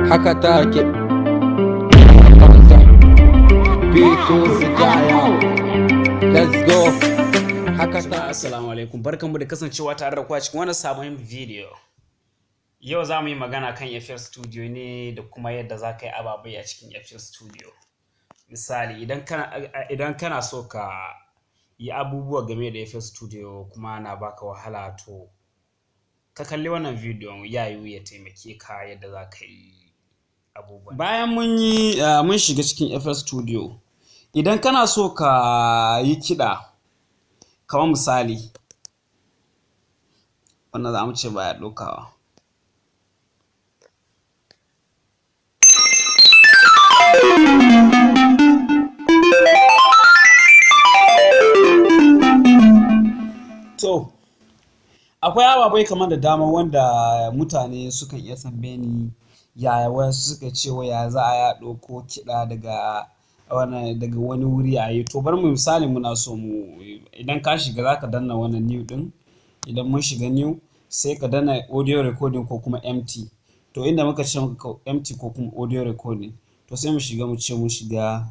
Haka take. Kansa. P2 Ritaya. Let's go. Haka take. Assalamu alaikum, barkanmu da kasancewa tare da ku a cikin wannan sabon video. Yau za mu yi magana kan FL Studio ne da kuma yadda za ka yi ababai a cikin FL Studio. Misali, idan kana so ka yi abubuwa game da FL Studio kuma na baka wahala, to ka kalli wannan bidiyon, ya yiwu ya taimake ka yadda za ka yi abubuwa. Bayan mun yi mun shiga cikin FL Studio, idan kana so ka yi kiɗa, kamar misali, wannan za mu ce baya ɗaukawa. To, akwai ababai kamar da dama wanda mutane sukan iya tambaye ni yaya, wasu suka ce wai ya za a yi a ɗauko kiɗa daga wannan, daga wani wuri a yi. To, bari mu misali, muna so mu, idan ka shiga za ka danna wannan new ɗin. Idan mun shiga new, sai ka danna audio recording ko kuma empty. To, inda muka ce maka empty ko kuma audio recording, to sai mu shiga, mu ce mun shiga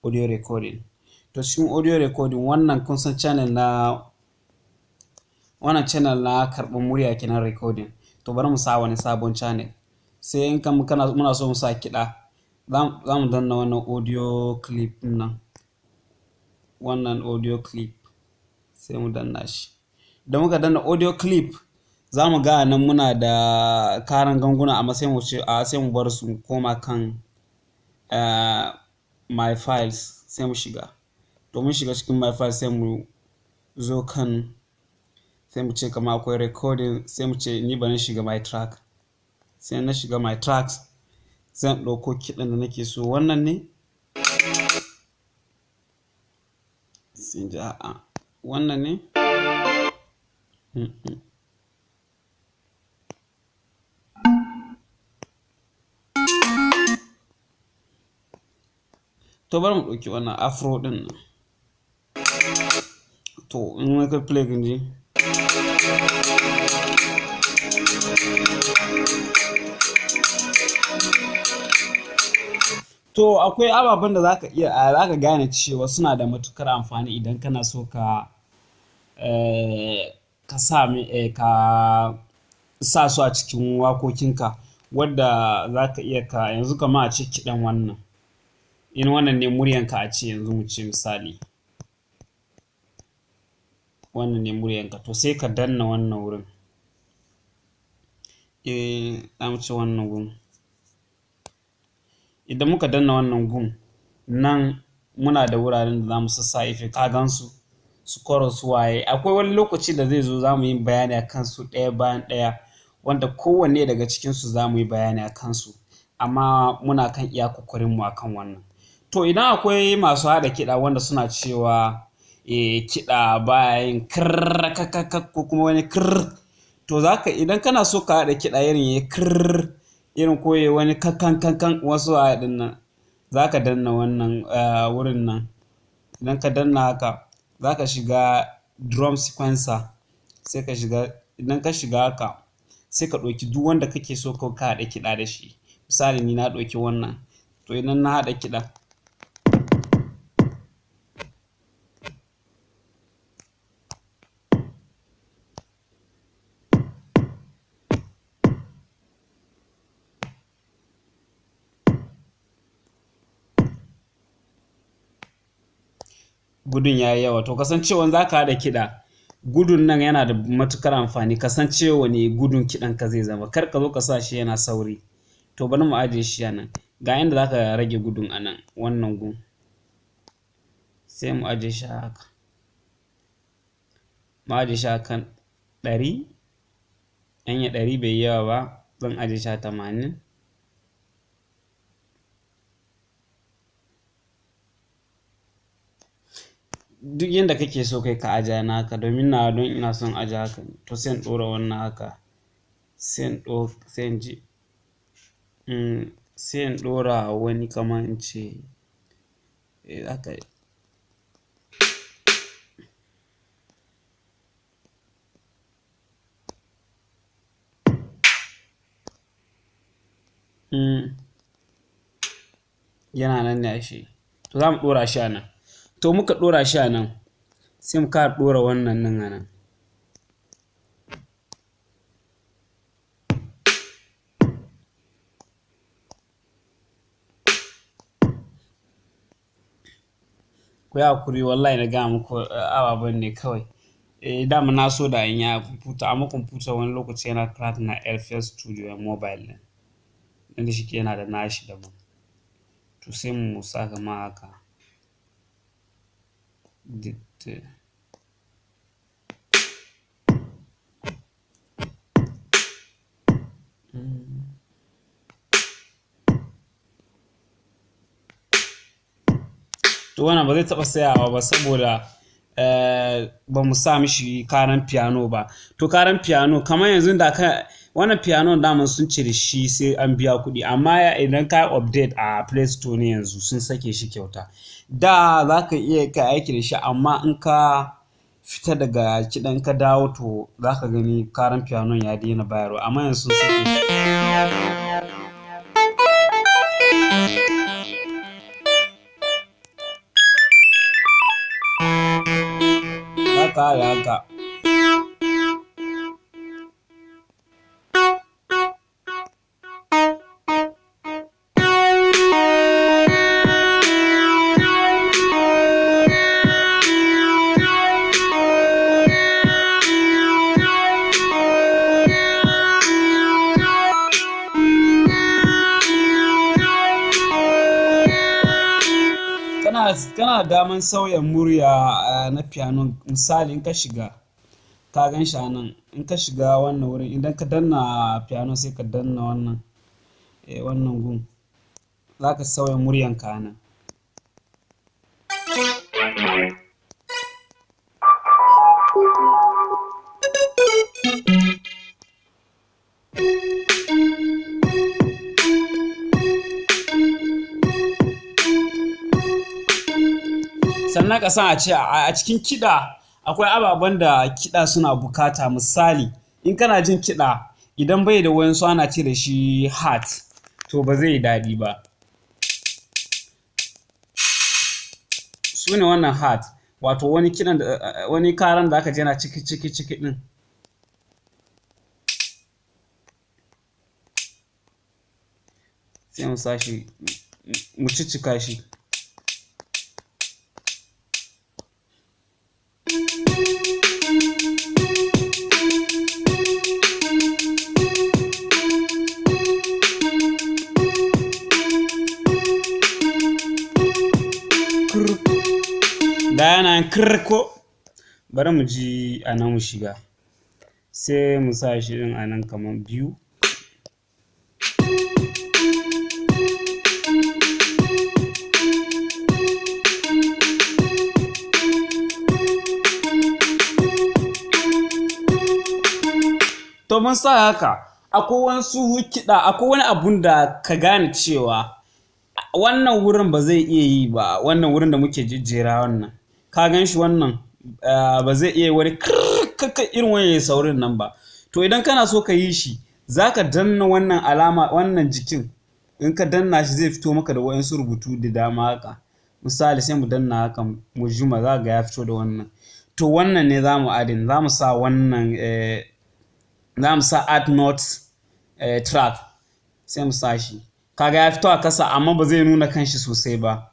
audio recording. To, cikin audio recording wannan, kun san channel na wannan, channel na karɓar murya kenan, recording. To, bari mu sa wani sabon channel. Sai in kan kana muna so mu sa kiɗa, za mu danna wannan audio clip ɗin nan. Wannan audio clip, sai mu danna shi. Idan muka danna audio clip, za mu ga nan muna da karan ganguna, amma sai mu ce a sai mu bar su koma kan my files, sai mu shiga. To, mun shiga cikin my files, sai mu zo kan, sai mu ce kama akwai recording, sai mu ce ni bari shiga my track. Sai na shiga my tracks, zan ɗauko kiɗan da nake so. Wannan ne? Sai in ji a'a, wannan ne? Mm-mm. To, bari mu ɗauki wannan afro ɗin nan. To, in muka play, kun ji. To, akwai ababen da zaka iya, zaka gane cewa suna da matukar amfani idan kana so ka sa ka sa su a cikin waƙoƙinka, wadda zaka iya ka yanzu kamar a ce kiɗan wannan. In wannan ne muryanka, a ce yanzu mu ce misali, wannan ne muryanka, to sai ka danna wannan wurin. Eh, za mu ce wannan gun. Idan muka danna wannan gun, nan muna da wuraren da za mu sassa effect, ka gan su, su chorus, waye. Akwai wani lokaci da zai zo za mu yi bayani a kansu ɗaya bayan ɗaya, wanda kowanne daga cikinsu za mu yi bayani a kansu. Amma muna kan iya kokarinmu a kan wannan. To, idan akwai masu haɗa kiɗa wanda suna cewa kiɗa baya yin kirrrr kakakak ko kuma wani kirrrr. To, zaka idan kana so ka haɗa kiɗa irin yayi kirrrr, irin ko yayi wani kankan kankan wasu a ɗin nan, za ka danna wannan wurin nan. Idan ka danna haka, za ka shiga drum sequencer, sai ka shiga. Idan ka shiga haka, sai ka ɗauki duk wanda kake so ka haɗa kiɗa da shi. Misali, ni na ɗauki wannan. To, idan na haɗa kiɗa, gudun ya yi yawa. To, kasancewan za ka haɗa kiɗa, gudun nan yana da matukar amfani. Kasancewa ne gudun kiɗan ka zai zama. Kar ka zo ka sa shi yana sauri. To, bari mu ajiye shi a nan. Ga inda za ka rage gudun a nan, wannan gun. Sai mu ajiye shi haka. Mu ajiye shi a kan 100. Anya 100 bai yi yawa ba, zan ajiye shi a 80. Duk yanda kake so kai ka ajiye naka, domin nawa don ina son ajiye haka. To, sai in ɗora wannan haka. Sai in ɗo, sai in ji, sai in ɗora wani kamar in ce, haka. Yana nan ne ashe. To za mu ɗora shi a nan. To muka ɗora shi a nan, sai mu ƙara ɗora wannan nan a nan. Ku yi haƙuri, wallahi na gaya muku ababen ne kawai. Eh, dama na so da in yi a kwamfuta, amma kwamfuta wani lokaci yana crack na FL Studio mobile ɗin. Inda shi yana da nashi daban. To sai mu sa kamar haka. To wannan ba zai taɓa tsayawa ba saboda ba mu sa mishi karan piano ba. To karan piano kamar yanzu da ka wannan piano daman sun cire shi sai an biya kuɗi, amma idan ka update a Play Store ne yanzu sun sake shi kyauta. Da za ka iya ka aiki da shi, amma in ka fita daga kiɗan ka dawo, to za ka gani karan piano ya daina bayarwa, amma yanzu sun sake shi. Haka da haka. Kana daman sauya murya na piano. Misali, in ka shiga, ka gan shi a nan, in ka shiga wannan wurin, idan ka danna piano sai ka danna wannan gun, za ka sauya muryanka a nan. Sannan ka san a ce a cikin kiɗa akwai ababen da kiɗa suna bukata. Misali, in kana jin kiɗa, idan bai da wayansu ana ce da shi hat, to ba zai yi daɗi ba. Su ne wannan hat, wato wani kiɗan da wani karan da aka ji yana ciki ciki ciki ɗin. Sai mu sa shi, mu ciccika shi. Da yana kirko, bari mu ji a nan mu shiga, sai mu sa shi ɗin a nan kamar 2. To mun sa haka. Akwai wasu kiɗa, akwai wani abun da ka gane cewa wannan wurin ba zai iya yi ba. Wannan wurin da muke jejjera wannan, ka gan shi, wannan ba zai iya wani kirkaka irin wani saurin nan ba. To idan kana so ka yi shi, za ka danna wannan alama, wannan jikin. In ka danna shi, zai fito maka da waɗansu rubutu da dama haka. Misali, sai mu danna haka mu juma, za ga ya fito da wannan. To wannan ne za mu adding, za mu sa wannan, za mu sa add notes track, sai mu sa shi. Kaga ya fito a kasa, amma ba zai nuna kanshi sosai ba.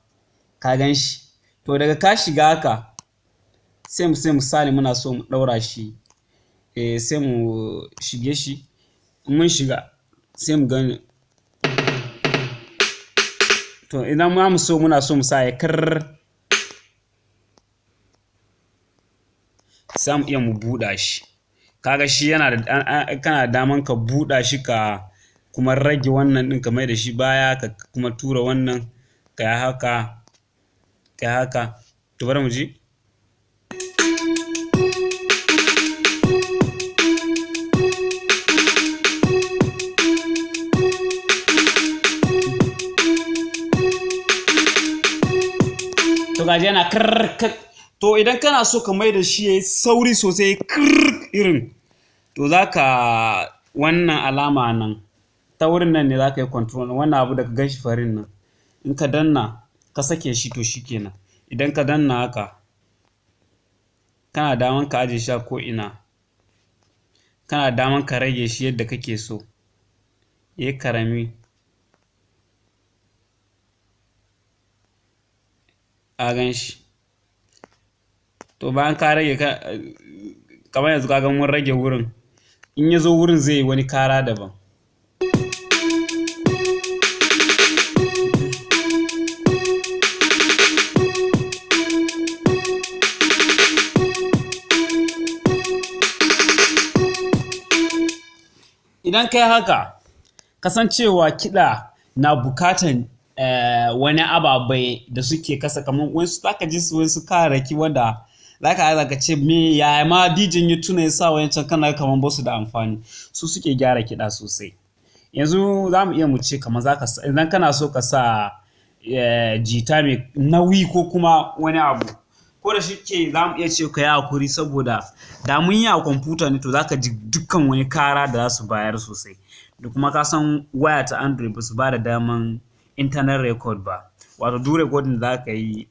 Ka gan shi. To daga ka shiga haka, sai mu sai misali muna so mu ɗaura shi, sai mu shige shi. In mun shiga, sai mu gani. To idan ma mu so muna so mu sa ya kar, sai mu iya mu buɗa shi. Kaga shi yana da, kana da daman ka buɗa shi, ka kuma rage wannan ɗin, ka mai da shi baya, ka kuma tura wannan, ka yi haka, ka yi haka. To bari mu ji. To gaji yana karkar. To idan kana so ka mai da shi yayi sauri sosai, kirr irin, to za ka wannan alama nan. Ta wurin nan ne za ka yi control wannan abu da ka gan shi farin nan. In ka danna ka sake shi, to shi kenan. Idan ka danna haka, kana daman ka ajiye shi a ko'ina. Kana daman ka rage shi yadda kake so. Yayi karami. Ka gan shi. To bayan ka rage ka, kamar yanzu ka ga mun rage wurin. In ya zo wurin zai yi wani kara daban. Idan ka yi haka, kasancewa kiɗa na bukatan wani ababai da suke kasa, kamar wasu za ka ji su wasu kararraki wanda za ka aza ka ce me ya ma DJ ya tuna ya sa wancan, kana kamar ba su da amfani. Su suke gyara kiɗa sosai. Yanzu za mu iya mu ce kamar za ka sa, idan kana so ka sa jita mai nauyi ko kuma wani abu. Ko da shike za mu iya ce ka yi hakuri, saboda da mun yi a kwamfuta ne, to za ka ji dukkan wani kara da za su bayar sosai. Da kuma ka san waya ta Android ba su ba da daman internal record ba. Wato duk recording da za ka yi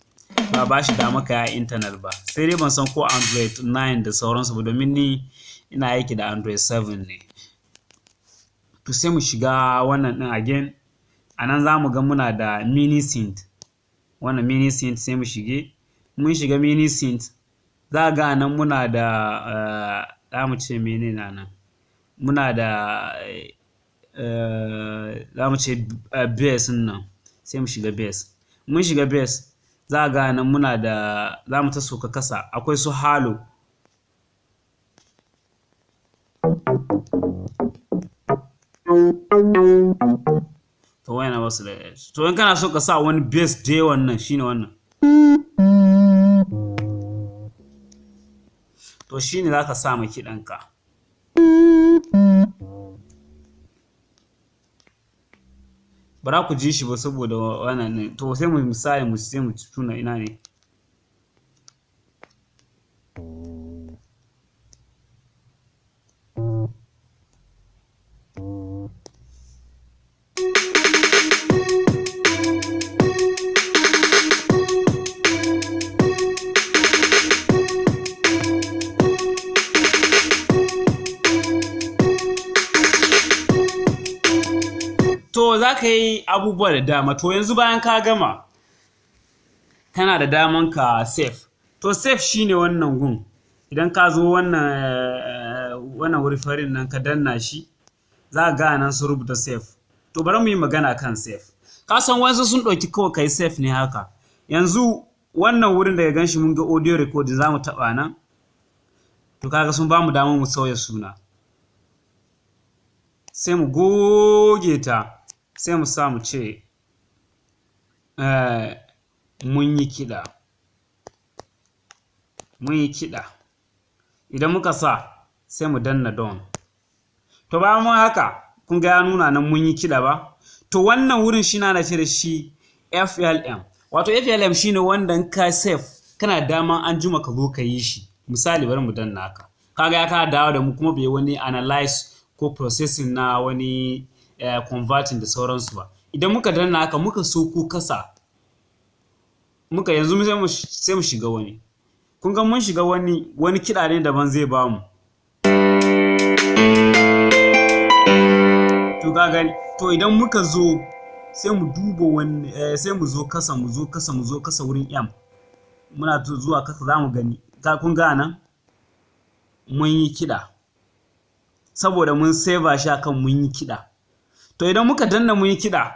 ba ba shi dama ka yi internal ba. Sai dai ban san ko Android 9 da sauransu ba, domin ni ina aiki da Android 7 ne. To sai mu shiga wannan ɗin again. A nan za mu ga muna da mini synth. Wannan mini synth sai mu shige. Mun shiga mini synth. Za ga nan muna da, za mu ce mene na nan. Muna da, za mu ce bass nan. Sai mu shiga bass. Mun shiga bass. Za ga nan muna da, za mu ta sauka kasa. Akwai su halo. To wayan ba su da. To in kana so ka sa wani bass da yawan nan, shine wannan. To shine za ka sa ma kiɗanka. Ba za ku ji shi ba saboda wannan ne. To sai mu misali mu sai mu tuna ina ne. To za ka yi abubuwa da dama. To yanzu bayan ka gama, kana da daman ka save. To save shine wannan gun. Idan ka zo wannan wuri farin nan ka danna shi, za ka ga nan sun rubuta save. To bari mu yi magana kan save. Ka san wasu sun ɗauki kawai kai save ne haka. Yanzu wannan wurin da ka gan shi mun ga audio recording, za mu taɓa nan. To kaga sun ba mu damar mu sauya suna. Sai mu goge ta. Sai mu sa mu ce mun yi kiɗa. Mun yi kiɗa. Idan muka sa, sai mu danna done. To bayan mun haka, kun ga ya nuna nan mun yi kiɗa ba. To wannan wurin shi na ce da shi FLM. Wato FLM shine wanda in ka save kana dama an juma ka zo ka yi shi. Misali bari mu danna haka. Kaga ya ka dawo da mu, kuma bai wani analyze ko processing na wani converting da sauransu ba. Idan muka danna haka muka sauko kasa, muka yanzu sai mu shiga wani. Kun ga mun shiga wani kiɗa ne daban zai bamu. To ka gani, to idan muka zo sai mu duba wani, sai mu zo kasa, mu zo kasa, mu zo kasa wurin M. Muna zuwa kasa za mu gani. Ka kun ga nan mun yi kiɗa. Saboda mun save shi akan mun yi kiɗa. To idan muka danna mun yi kiɗa,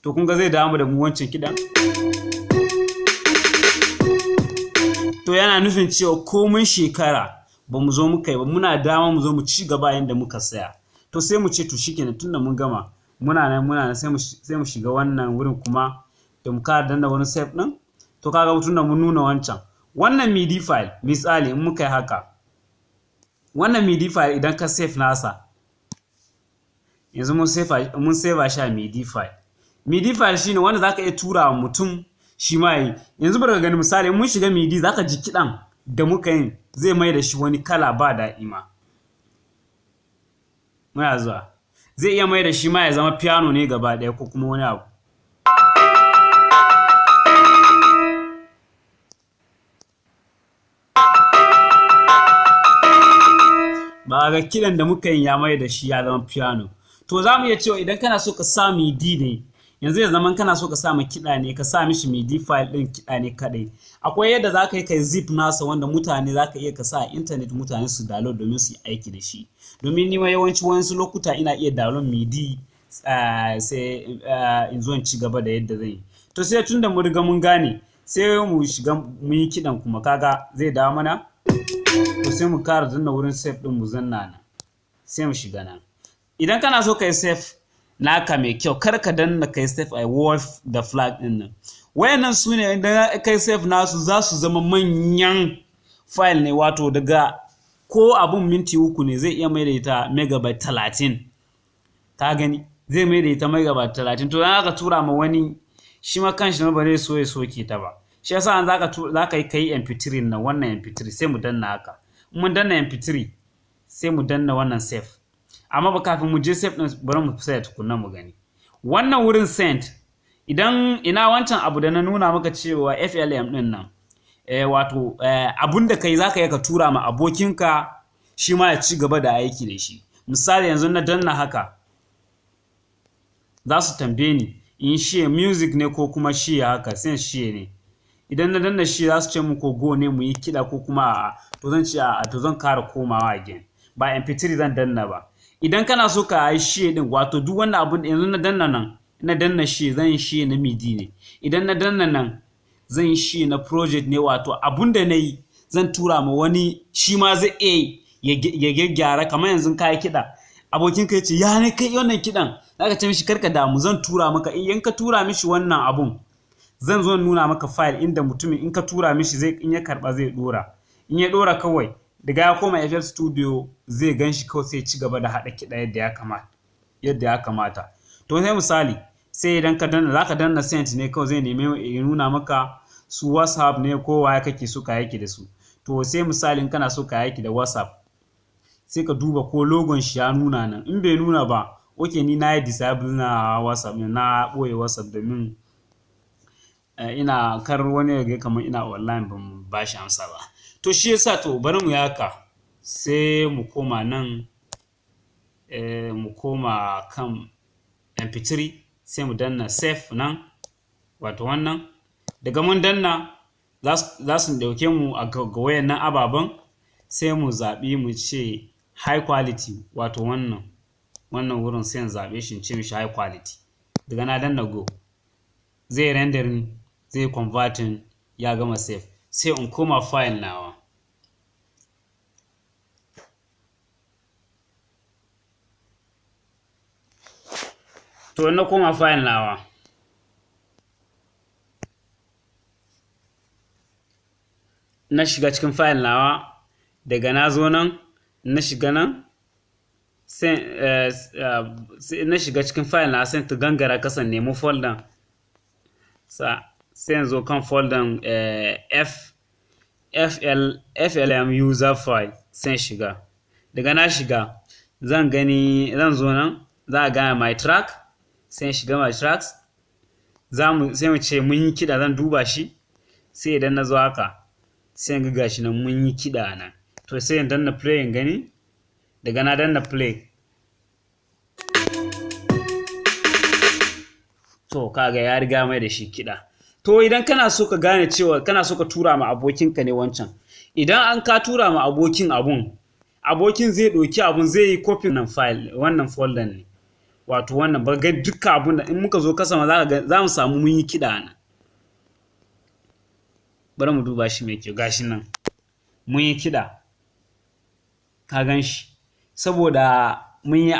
to kun ga zai dawo da mu wancan kiɗan. To yana nufin cewa ko mun shekara ba mu zo muka yi ba, muna dama mu zo mu ci gaba yanda muka saya. To sai mu ce to shikenan, tunda mun gama muna nan muna nan, sai mu shiga wannan wurin kuma da mu kara danna wani save ɗin. To kaga tunda mun nuna wancan. Wannan MIDI file misali in muka yi haka. Wannan MIDI file idan ka save nasa, yanzu mun save shi a MIDI file. MIDI file shine wanda zaka iya tura wa mutum shi ma yi. Yanzu bari ka gani, misali mun shiga MIDI, zaka ji kiɗan da muka yin zai mai da shi wani kala ba daɗi ma. Muna zuwa. Zai iya mai da shi ma ya zama piano ne gaba ɗaya ko kuma wani abu. Ba ga kiɗan da muka yi ya mai da shi ya zama piano. To za mu iya cewa idan kana so ka sa MIDI ne, yanzu ya zama kana so ka sa ma kiɗa ne, ka sa mishi MIDI file ɗin kiɗa ne kaɗai. Akwai yadda za ka yi kai zip nasa wanda mutane za ka iya ka sa a intanet mutane su download domin su yi aiki da shi. Domin ni ma yawanci wasu lokuta ina iya download MIDI, sai in zo in ci gaba da yadda zan yi. To sai tun da mun riga mun gane, sai mu shiga mun yi kiɗan kuma kaga zai dawo mana. To sai mu kara danna wurin save ɗin mu zanna nan, sai mu shiga nan. Idan kana so ka yi save naka mai kyau, kar ka danna kai save a wolf da flag ɗin nan. Wayannan su ne idan kai save nasu za su zama manyan file ne, wato daga ko abun minti 3 ne zai iya mai da ita megabyte 30. Ka gani? Zai mai da ita megabyte 30. To idan aka tura ma wani, shi ma kanshi ma ba zai so ya soke ta ba. Shi yasa an zaka yi kai MP3 nan, wannan MP3 sai mu danna haka. In mun danna MP3 sai mu danna wannan save. Amma ba kafin mu je save ɗin, bari mu tsaya tukunna mu gani. Wannan wurin send, idan ina wancan abu da na nuna maka cewa FLM ɗin nan, wato abun da kai zaka iya ka tura ma abokinka shi ma ya ci gaba da aiki da shi. Misali yanzu na danna haka, za su tambaye ni in share music ne ko kuma share haka, sai share ne. Idan na danna share za su ce mun ko go ne mu yi kiɗa ko kuma a'a. To zan ce a'a, to zan kara komawa again. Ba MP3 zan danna ba. Idan kana so ka yi share ɗin, wato duk wannan abun yanzu na danna nan, na danna share zan yi share na MIDI ne. Idan na danna nan zan yi share na project ne, wato abun da na yi zan tura ma wani shi ma zai iya ya gyaggyara. Kamar yanzu ka yi kiɗa, abokinka ya ce ya ne kai wannan kiɗan, za ka ce mishi karka damu zan tura maka. In ka tura mishi wannan abun, zan zo nuna maka file inda mutumin in ka tura mishi zai, in ya karɓa zai ɗora. In ya ɗora kawai daga ya koma FL Studio zai gan shi kawai sai ci gaba da haɗa kiɗa yadda ya kamata. To sai misali sai idan ka danna, za ka danna send ne kawai zai nemi ya nuna maka su WhatsApp ne ko waye kake so ka aiki da su. To sai misali in kana so ka aiki da WhatsApp, sai ka duba ko logon shi ya nuna nan. In bai nuna ba, okay, ni na yi disable na WhatsApp ne, na ɓoye WhatsApp domin ina kar wani ya ga kamar ina online ban ba shi amsa ba. To shi yasa to bari mu yaka sai mu koma nan, mu koma kan MP3 sai mu danna save nan, wato wannan. Daga mun danna za su ɗauke mu a ga wayannan ababen, sai mu zaɓi mu ce high quality, wato wannan wurin sai in zaɓe shi in ce mishi high quality. Daga na danna go, zai rendering, zai converting, ya gama save. Sai in koma file nawa. To in na koma file nawa, na shiga cikin file nawa, daga na zo nan, na shiga nan, sai na shiga cikin file nawa, sai ta gangara kasan nemo folder. Sai in zo kan folder FLM user file sai shiga. Daga na shiga zan gani, zan zo nan za a gane my track, sai shiga my tracks. Sai mu ce mun yi kiɗa, zan duba shi. Sai idan na zo haka sai in ga gashi nan mun yi kiɗa nan. To sai in danna play in gani. Daga na danna play, to kaga ya riga mai da shi kiɗa. To idan kana so ka gane cewa kana so ka tura ma abokinka ne wancan, idan an ka tura ma abokin abun, abokin zai ɗauki abun zai yi copy nan file, wannan folder ne, wato wannan ba ga dukkan abun da in muka zo kasa ma za mu samu mun yi kiɗa nan. Bari mu duba shi mai kyau, gashi nan mun yi kiɗa, ka gan shi, saboda mun yi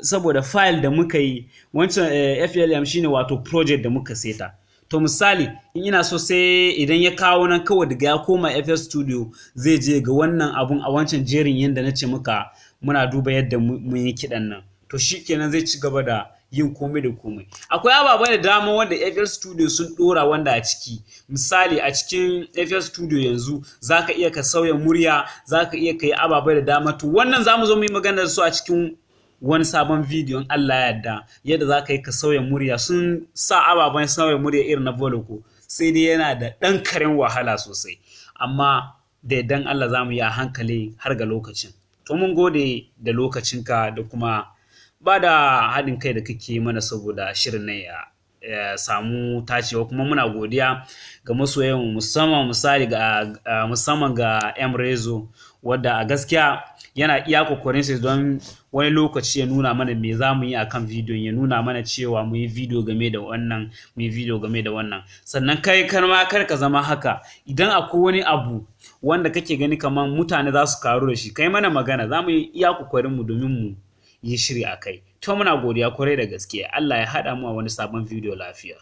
saboda file da muka yi wancan FLM shine wato project da muka seta. To misali in ina so sai idan ya kawo nan kawai daga ya koma FL Studio zai je ga wannan abun a wancan jerin yanda na ce muka muna duba yadda mun yi kiɗan nan. To shikenan zai ci gaba da yin komai da komai. Akwai ababai da dama wanda FL Studio sun ɗora wanda a ciki. Misali a cikin FL Studio yanzu zaka iya ka sauya murya, zaka iya ka yi ababai da dama. To wannan zamu zo mu yi magana da su a cikin wani sabon bidiyon Allah ya yarda, yadda za ka yi ka sauya murya. Sun sa ababen sauya murya irin na Voloco, sai dai yana da ɗan karen wahala sosai, amma da yardan Allah za mu yi a hankali har ga lokacin. To mun gode da lokacinka da kuma ba da haɗin kai da kake mana saboda shirin nan ya samu tacewa. Kuma muna godiya ga masoyanmu, musamman misali ga musamman ga M Rezo, wadda a gaskiya yana iya kokarin sa don wani lokaci ya nuna mana me za mu yi akan bidiyon, ya nuna mana cewa mu yi bidiyo game da wannan, mu yi bidiyo game da wannan. Sannan kai kar ma kar ka zama haka. Idan akwai wani abu wanda kake gani kamar mutane za su karu da shi, kai mana magana, za mu yi iya kokarin mu domin mu yi shiri a kai. To muna godiya kwarai da gaske. Allah ya haɗa mu a wani sabon bidiyo lafiya.